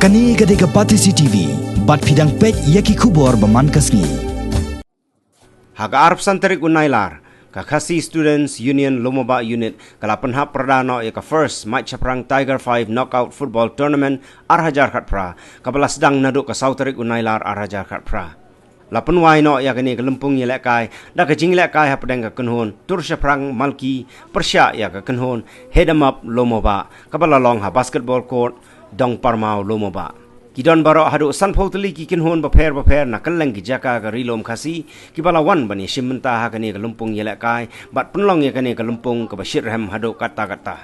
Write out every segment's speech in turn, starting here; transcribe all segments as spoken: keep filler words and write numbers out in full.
Kane ka dei ka Batesi T V, bad phi dang peit ïa ki khubor ba man ka sngi. Ha ka arphew san tarik u Nailar, ka Khasi Students Union Lowmobah Unit ka la pynhap pyrda noh ïa ka First Mait Shaphrang Tiger Five Knockout Football Tournament ar hajar khatphra, kaba la sdang naduh ka saw tarik u Nailar ar hajar khatphra. La pynwai noh ïa kane ka lympung ïalehkai da ka jingïalehkai hapdeng ka kynhun Tur Shaphrang Malki pyrshah ïa ka kynhun Hedamap Lowmobah, kaba la long ha basketball court Dong Parmaw Lowmobah. Ki don baroh haduh sanphew tylli ki kynhun bapher bapher na kylleng ki jaka ka Ri Lum Khasi, kiba la wan ban ïashim bynta ha kane ka lympung ïalehkai bad pynlong ïa kane ka lympung kaba shitrhem haduh katta katta.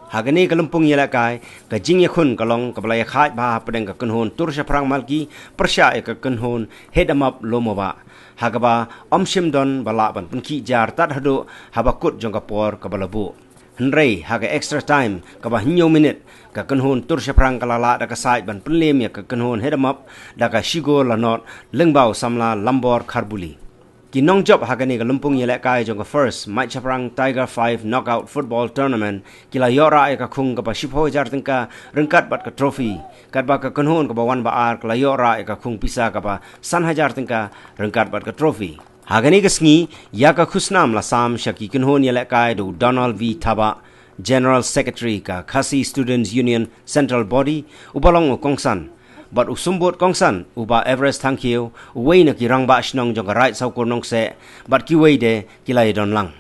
Ha kane ka lympung ïalehkai, ka jingïakhun ka long kaba la ïakhaid bha hapdeng ka kynhun Tur Shaphrang Malki pyrshah ïa ka kynhun Hedamap Lowmobah, ha kaba ym shym don ba lah ban pynkhih jar tad haduh haba kut jong ka por kaba la buh. Hynrei ha ka extra time kaba hynñiew minit, ka kynhun Tur Shaphrang ka la lah da ka side ban pynlem ïa ka kynhun Hedamap da ka shi gol la nod lyngba u samla Lambor Kharbuli. Ki nongjop ha kane ka lympung ïalehkai jong ka First Mait Shaphrang Tiger Five Knockout Football Tournament ki la ïoh rah ïa ka khung kaba shiphew hajar tyngka ryngkat bad ka trophy, katba ka kynhun kaba wan ba ar ka la ïoh rah ïa ka khung pisa kaba san hajar tyngka ryngkat bad ka trophy. Ha kane ka sngi, ïa ka khusnam la sam sha ki kynhun ïalehkai da u Donald V Thabah, General Secretary ka Khasi Students Union Central Body, uba long u kongsan, bad u symbud kongsan, u Bah Everest Thangkhiew, uwei na ki rangbah shnong jong ka Raid Sawkur Nongseh, bad kiwei de ki la ïadon lang.